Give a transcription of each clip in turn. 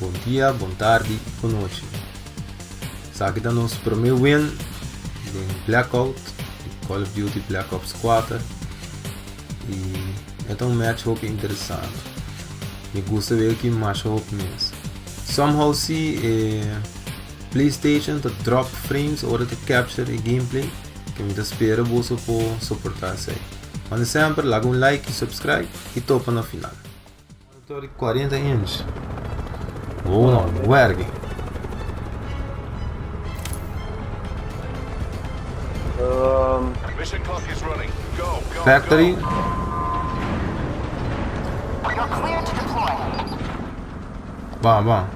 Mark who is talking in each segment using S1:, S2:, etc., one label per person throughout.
S1: Bon dia, bon tardi, bon nochi. Esaki ta nos prome win den Blackout, Call of Duty Black Ops 4. Y e ta un match hopi interesante. Mi gusta wega aki masha hopi mes. Somehow si e PlayStation ta drop frames ora ta capture e gameplay, ke mi ta spera boso por soporta esei. Manda semper laga un like y subscribe y topa na final. Monitor di 40 inch. Oh no, werki.
S2: Mission clock is running. Go, go,
S1: Factory.
S2: go.
S3: You're clear to deploy.
S1: Bam, bam.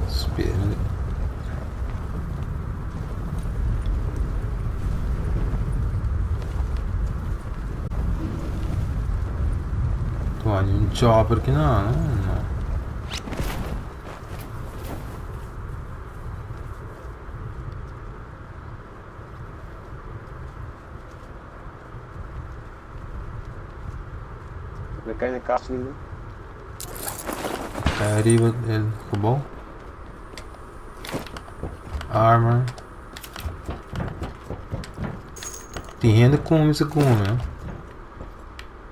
S1: Spera. Tony, un chopper que não, não, não.
S4: Me kai na kas lindo.
S1: Kai ariba el gebouw. Armor. Tin hende come se come, hè?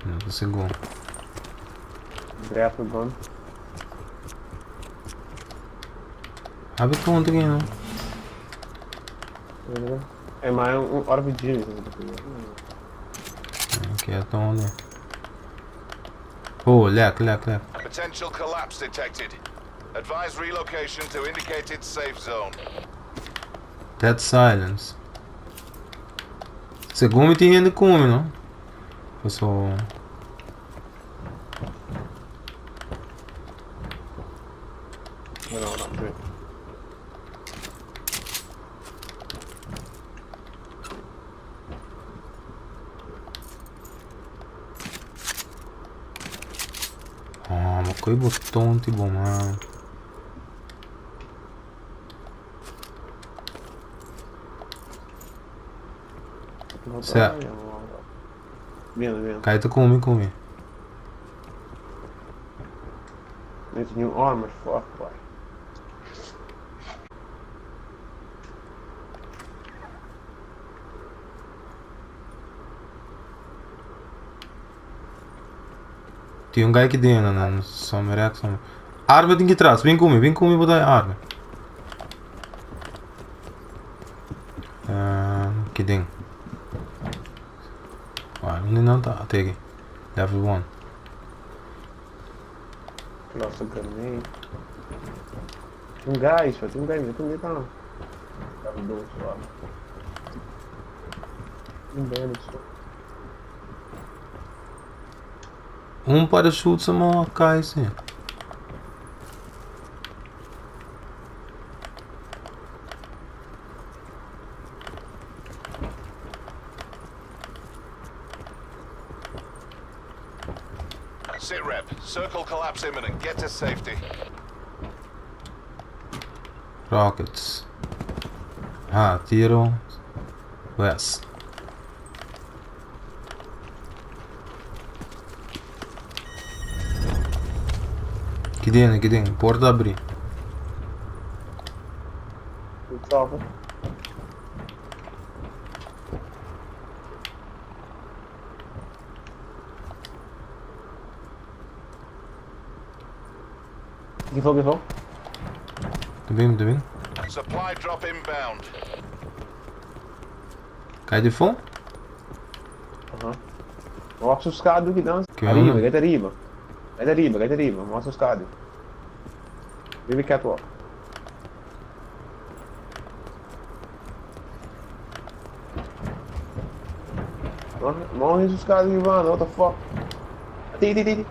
S1: No ta segun.
S4: Grapple gun.
S1: Habe conta aqui, não?
S4: É mais um RPG.
S1: Aqui é onde? Oh, lek, lek, lek.
S2: Potential collapse detected. Advise relocation to indicated safe zone.
S1: Dead silence. Segun mi tin hende ku mi, no? Paso.
S4: No, no, no.
S1: Ah, ma koi boton ti bon man. Sa.
S4: Bien, bien.
S1: Kai ta kumi kumi.
S4: It's new armor, fuck boy.
S1: Tin un guy ki den nan some rek some. Arma tin ki tras, bin kumi, bin kumi bo ta arma. Ki den. Wai, unda nan ta? Ateki. Level 1.
S4: Cluster grenade. Un guy, so, un guy, un guy ta. Level 2, so. Un bandage, so.
S1: Un parachute sa mo a kai si.
S2: Sit rep. Circle collapse imminent. Get to safety.
S1: Rockets. Ah, tiro. West. Ki den, ki den. Porta abri.
S4: Chopper. Careful, careful.
S1: Ta bin, ta bin.
S2: Supply drop inbound.
S1: Kai di fo?
S4: Aha. Mostra o skadu ki dan.
S1: Ki
S4: Arriba,
S1: onda?
S4: get arriba. Get arriba, get arriba. Mostra o skadu. Riba catwalk. Mostra o skadu ki banda, what the fuck? Ti, ti, ti, ti.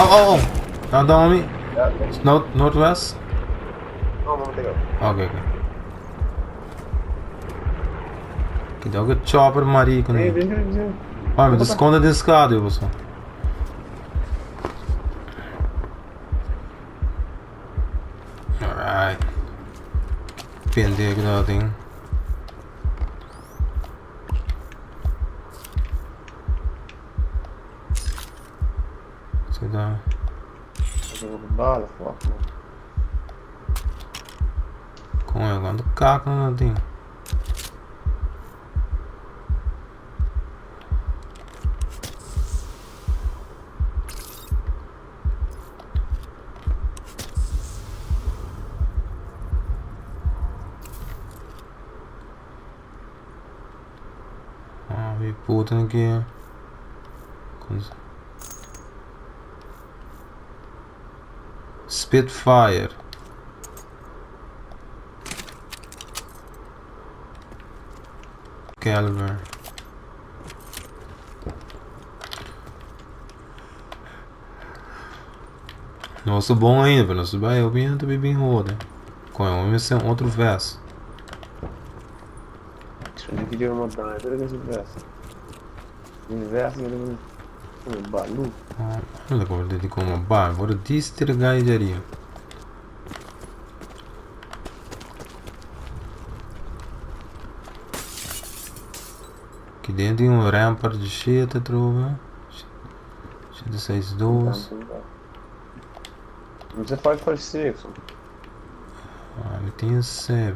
S1: Oh, oh, oh. Down, down on me. North, northwest.
S4: No, vamos a take
S1: Okay, okay. Cuidado cu chopper marico
S4: Ei,
S1: ne.
S4: vem, vem, vem.
S1: Vai, mi ta sconde den schaduw of zo. Alright. Pendejo dat ding. Zit daar.
S4: Bala, fuck, man.
S1: Kom, quanto caco no ding. Ah, vi puta aqui. Spitfire. Caliber. Nossa, bom ainda, pero nosso vai eu bem também bem roda. Com o homem sem outro verso.
S4: Deixa eu ver uma dana, pero que esse verso. Verso, ele é balu.
S1: Ah, não dá para como ba, vou distrigar daria. Aqui dentro tem um rampart de shit, trova. 6, 2.
S4: Não sei 556.
S1: Ah, mi tem 7.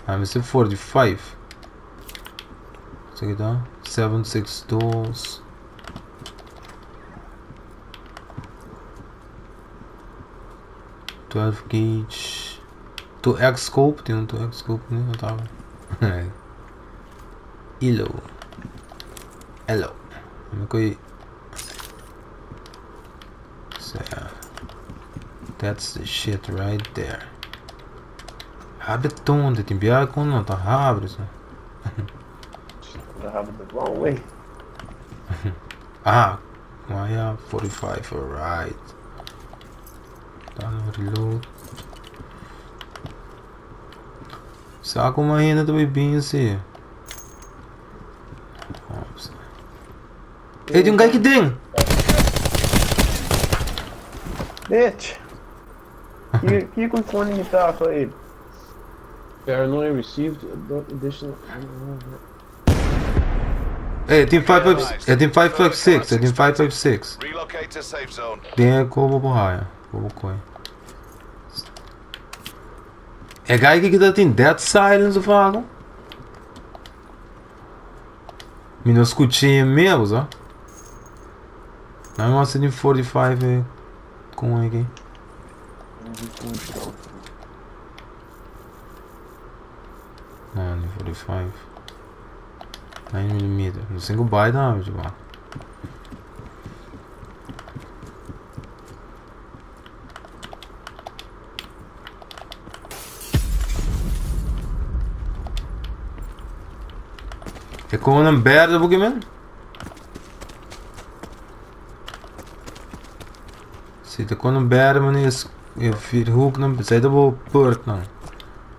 S1: Ah, mi se 45. Isso aqui tá? 7, 6, 2. 12 gauge. 2x scope, tem um 2x scope, né? Eu tava. Elo. Elo. Vamos coi. So, that's the shit right there. Abre tonto, tem biar com não tá abre isso.
S4: I have it the wrong way.
S1: Ah, Maya 45, alright. Tá no reload. Saco uma ainda também bem assim. Ei, tem um guy aqui dentro!
S4: Bitch! Que com fone me tá aí? Paranoia received additional.
S1: Ei, tem 556, é, tem 556, é, tem 556.
S2: Relocate to safe zone.
S1: Tem como borraia, como coi. É guy que tá tem Dead Silence, eu falo. Me não escutinha mesmo, ó. Não, mas tem 45 com aqui. Não, 45. 9mm. Não sei o byte não, tipo. É como een berde Pokémon? Zit er gewoon een berde man is vier hoek dan zij dat wel perk dan.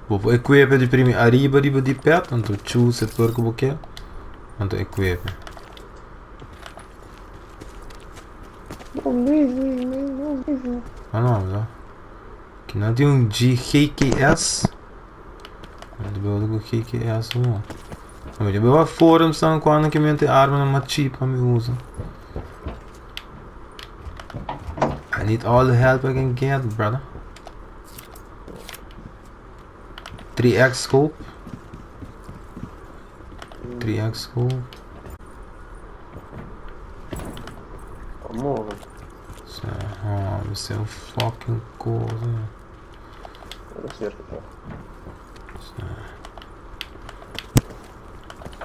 S1: Bo equip de primi arriba riba di pet, anto choose het perk bo ke. Anto equip. Ah não, já. Que não tem um GKS. Não tem o GKS não. Maar je wel forum staan quando que mente arma numa cheap me usa. I need all the help I can get, brother. 3x scope. 3x scope.
S4: Amor.
S1: So, oh, this is fucking cool.
S4: Era certo, pô.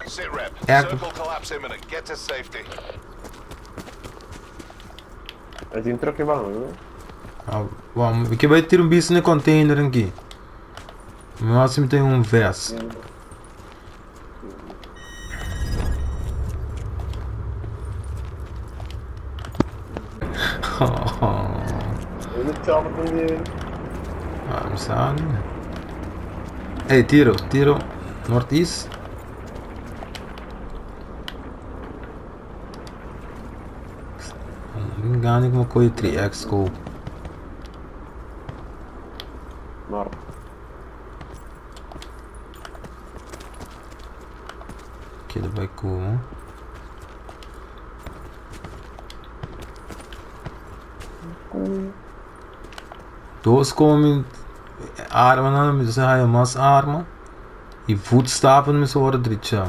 S2: Sit rep.
S1: Active.
S2: Circle collapse imminent. Get to safety.
S4: Aí tem troca vamos, né?
S1: Ah, bom, aqui vai ter um bicho no container aqui. No máximo tem um verso.
S4: Eu não com ele.
S1: Vamos sabe. Ei, tiro, tiro. Northeast. Mi gana ku mi kohe 3x scope.
S4: Nort.
S1: Keda bai ku. Dos komi arma nan mi ta haya mas arma y voetstappen mi sa worde drecha.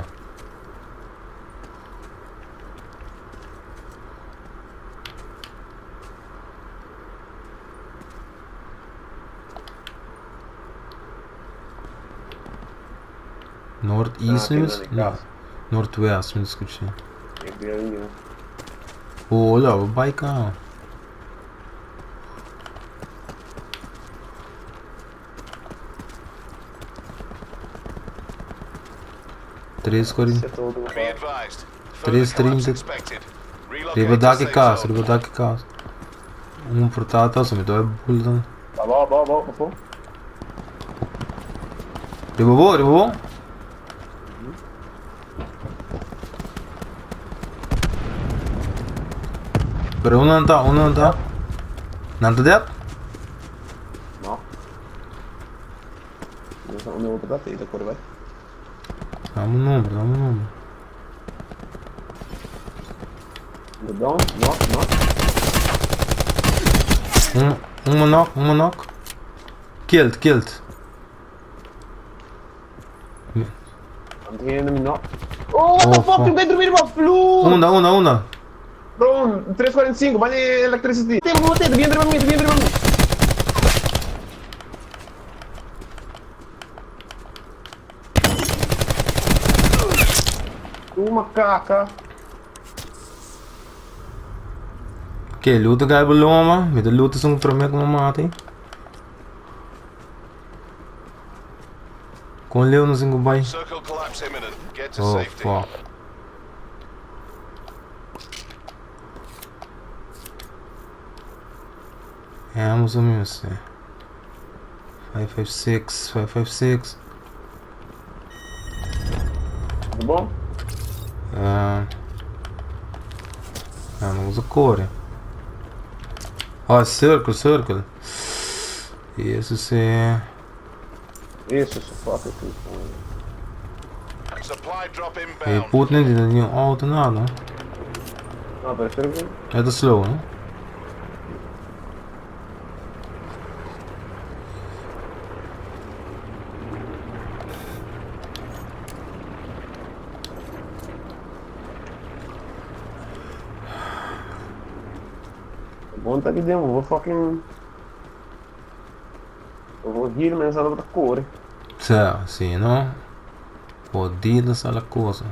S1: Noord-east
S4: Ah,
S1: mi
S4: tin na
S1: no,
S4: kas.
S1: noordwest mi skucha.
S4: E building.
S1: Hola, bo bai ka. Tres cuarenta.
S2: Be advised. Further
S1: Tres
S2: collapse
S1: trinta.
S2: expected. Relocate
S1: Riba
S2: to
S1: dak e
S2: safe
S1: kas,
S2: zone.
S1: riba dak e kas. Un portata, so mi ta bultan.
S4: Abou, abou, abou, abou.
S1: Riba bo, riba bo. Pero unda nan ta, unda nan ta? Nan ta dead?
S4: No. No sa unda bo ta, te ta kore bai.
S1: Dame un nomber, dame un nomber.
S4: Down, knock, knock.
S1: Un, un knock, un knock. Killed, killed.
S4: I'm taking enemy knock. Oh, what the
S1: Oh,
S4: fuck?
S1: fuck.
S4: Tu vai dormir uma flor!
S1: Unda, unda, unda.
S4: Bro, 345, vale electricity. Tem, vou ter, vem pra mim, vem pra mim. Uma caca.
S1: Oké, loot guy beloma. Met de loot is een promé ku mati. Kon leu nos ingo bai.
S2: Circle collapse imminent. Get to
S1: Oh,
S2: safety.
S1: fuck. Vamos, meu senhor. 556, 556.
S4: Tá bom?
S1: Ah, ah, não usa cor. Ó, circle, circle. Isso sim.
S4: Isso, sufoca aqui.
S2: Supply drop
S1: E
S2: inbound.
S1: put nem de nenhum auto nada.
S4: Não, prefiro que.
S1: É do slow, né?
S4: Bom tá aqui dentro, vou fucking. Eu vou rir, mas ela tá cor.
S1: Cioè, sì, no? Jodido sa la cosa.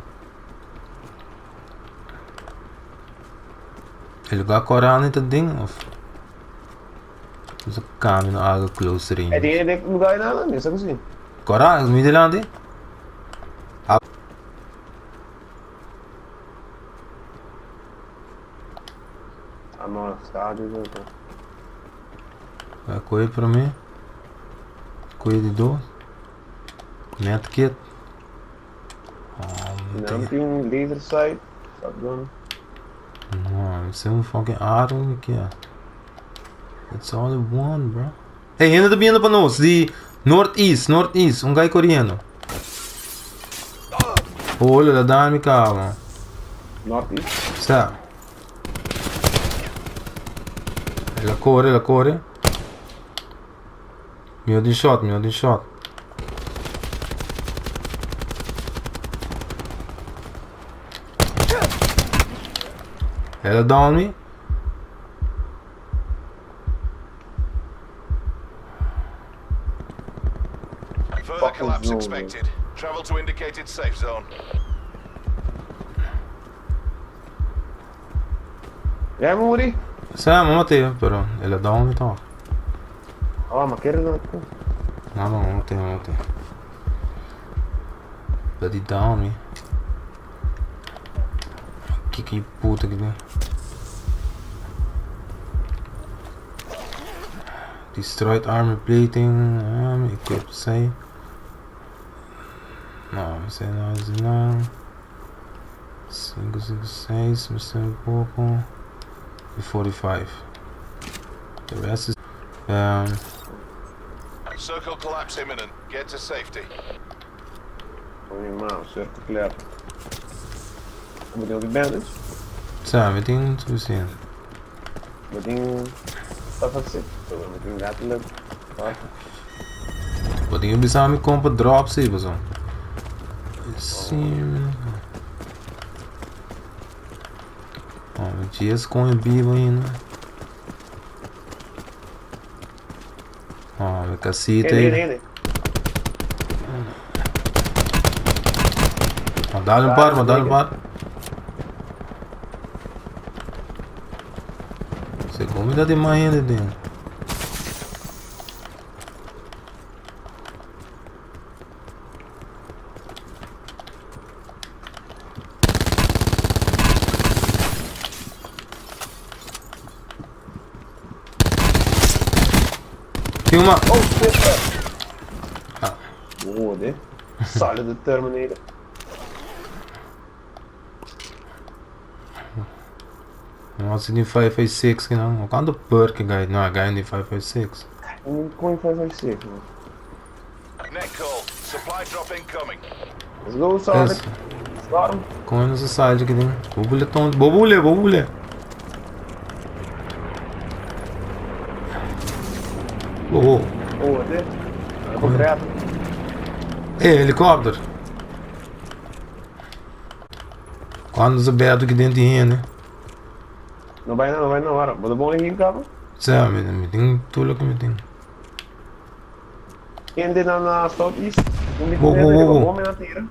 S1: E lugar Corani ta ding of Nos cambio no algo close
S4: É,
S1: range.
S4: tem de lugar aí na mesa, assim.
S1: Cora, mi delante?
S4: Ah, não, está de
S1: Vai correr para mim. Correr de dor. Medkit. Oh,
S4: Não tem um laser sight. Shotgun.
S1: Não, isso é um fucking arrow aqui, ó. It's all in one, bro. Hey, ainda tá vindo para nós, de northeast, northeast, um guy coreano. Olha, dá-me calma.
S4: Northeast.
S1: Sa. El a core, el a core. Mi di shot, mi di shot. El a down mi.
S2: Further
S4: Fucking
S2: collapse
S4: zone,
S2: expected. Travel to indicated safe zone.
S4: Já morri.
S1: Sa, mama te, pero el a down mi toch.
S4: Ah, maar kerel dat.
S1: No, no, mama te, mama te. Bloody down mi. Que puta que deu. Destroyed armor plating, equip say. No, sei não, não. 5, 5, 6, me sei um pouco. I 45. The rest is um,
S2: Circle collapse imminent. Get to safety.
S4: Mi ma, circle clear. Bo tin hopi bandage?
S1: Sa, mi tin suficiente.
S4: Bo tin stuff así? So, mi tin letterlijk.
S1: Bo tin bisa mi kompa drop si, boso. Si. Oh, mi dias com vivo ainda. Oh, mi casita aí. Dale un par, dale un par. Se comida de mais ainda dentro. Tin uma.
S4: Oh shit! Ah. Joder. Sale de Terminator.
S1: No si tin 556 ki nan. Cuanto perk guy? No, guy tin 556.
S4: Un coin 556, man.
S2: Net call. Supply drop incoming.
S4: Let's go, Sonic. Got him.
S1: Kon nos side ki tin. Bobule ton. Bobule, bobule. Oh, oh.
S4: Joder. Concreto.
S1: Eh, helicopter. Quando nos aberto ki dentro hende.
S4: No bai no, no bai no, ahora. Bo ta bon aquí, cabo?
S1: Sa, mi, mi tin tulo que mi tin.
S4: Hende na na southeast. Un
S1: Wo, wo, wo, wo.
S4: Bom na tira.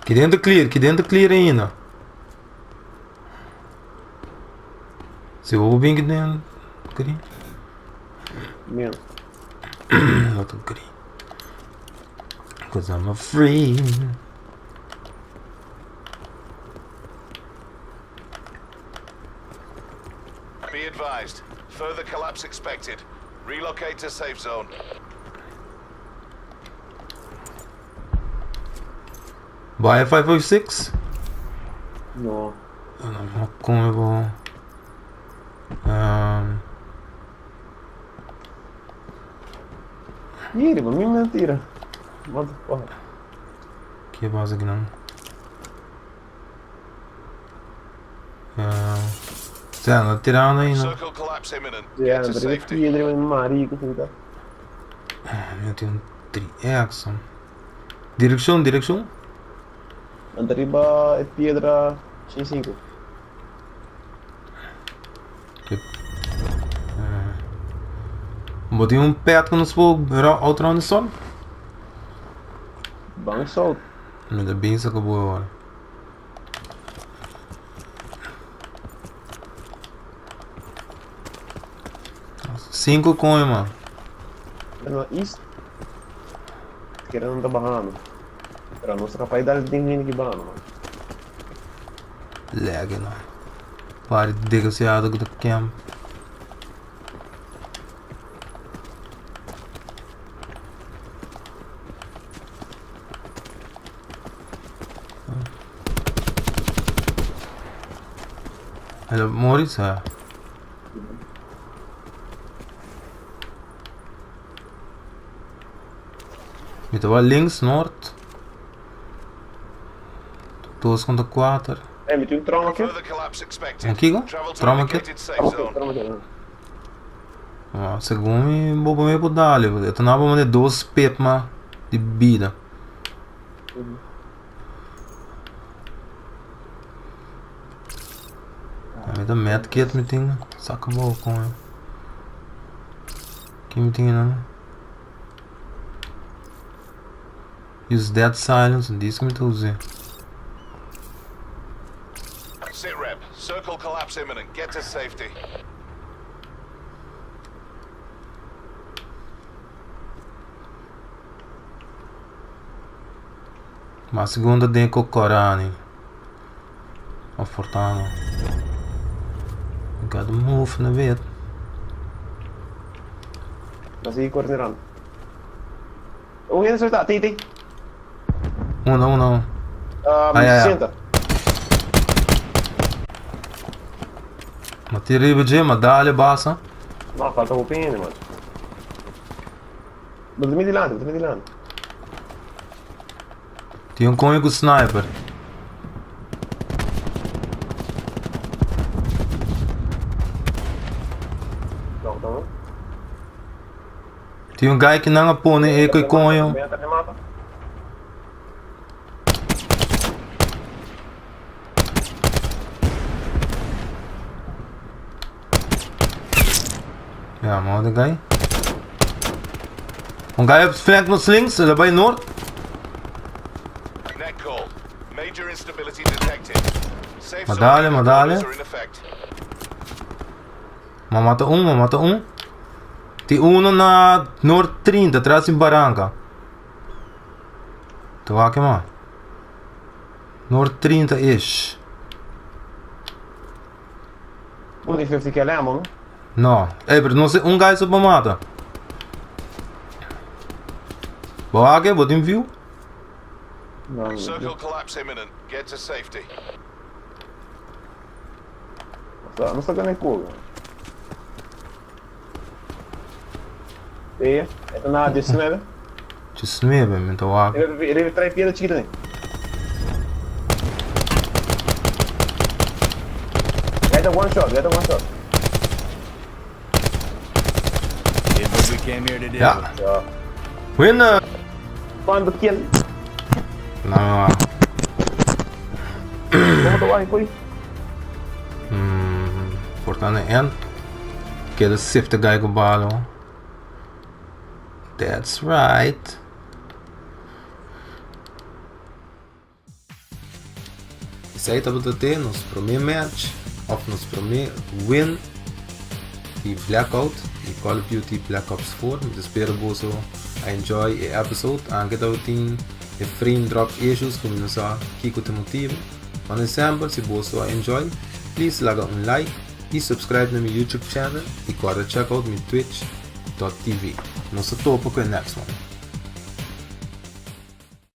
S1: Ki dentro clear, ki dentro clear ainda. Se vou bem que dentro. Green.
S4: Bien.
S1: Not green. Cause I'm a free.
S2: Be advised. Further collapse expected. Relocate to safe zone.
S1: Vai 556?
S4: No.
S1: No, come vou. Um,
S4: Mire, ma mi mentira. What the fuck?
S1: Ke pasa aki nan? Uh, Zé, no tirando ainda.
S2: Circle collapse imminent.
S4: Yeah,
S2: Get to
S4: pero que
S2: safety.
S4: piedra mi marico, puta.
S1: Mi tin un 3X. Direccion, direccion.
S4: Anta riba e piedra 5.
S1: Bo tin un pet ku nos por out round di sol?
S4: Ban sol.
S1: Mi ta bisa ku bo awor. Cinco coin, man.
S4: Na east. Kera nan ta bahando. Pero nos ta capaz di dal den hende ki bahando, man.
S1: Leg, no. Pare desgraciado ku ta camp. Hello, Morris, ha. Mi ta links, noord. Dos contra cuater.
S4: Eh, mi tin un trauma kit.
S2: Further collapse expected.
S1: Un kiko?
S2: Travel to
S1: Trauma kit?
S2: indicated safe
S4: Trauma kit,
S2: zone.
S4: trauma kit.
S1: Ah, segun mi bo por mi por dale. E ta naba mane dos pep ma di bida. Mi ta medkit mi tin. Saka bo con e. Ki mi tin nan? Use dead silence, diz que mi ta usa.
S2: Sit rep. Circle collapse imminent. Get to safety.
S1: Ma segunda den ko Corani. Of Fortano. Gotta move na weet.
S4: Na sigui coordinerando. Un hende solta, ti, ti.
S1: Uno, uno.
S4: Um,
S1: Ah, ja, ja.
S4: Senta.
S1: Ma tin riba dje, ma dale basa.
S4: No, falta hopi hende, man. Bo ta mi dilanti, bo ta mi dilanti.
S1: Tin un koño ku sniper.
S4: Knockdown.
S1: Tin un guy ki nan a pone e ku e koño. Ja, maar wat een guy. Un guy op flank nos links, el a bai noord.
S2: Net call. Major instability detected. Safe
S1: Maar
S2: zone
S1: dale, maar dale.
S2: orders are in effect.
S1: Ma mata un, ma mata un. Tin uno na noord 30, tras di baranka. Te wak man. Noord 30 ish.
S4: Bo tin 50 cal ammo, no?
S1: No. Ey, pero no sé, un guy so pa mata. Bo wak, bo tin view?
S4: No, no.
S2: Circle collapse imminent. Get to safety.
S4: Nos ta gana e cubo. E, e ta na 19.
S1: 19, mi ta wak.
S4: Riba trae piedra chikito ni. Get a one shot, get a one shot.
S5: Did what we came here to do.
S1: Ja.
S4: Ja.
S1: Winner!
S4: Quando kill.
S1: No.
S4: Como ta wak koi?
S1: Por ta na end. Keda sifte guy ku balo. That's right. Esei tabata te nos promé match of nos promé win di Blackout di Call of Duty Black Ops 4. Mi ta spera boso a enjoy e episode. Anke tabatin e frame drop issues ku mi no sa kiko ta motibu. Mane semper si boso a enjoy, please laga un like i subscribe na mi YouTube channel i kòrda check out mi Twitch.tv. Nos ta topa ku e next one.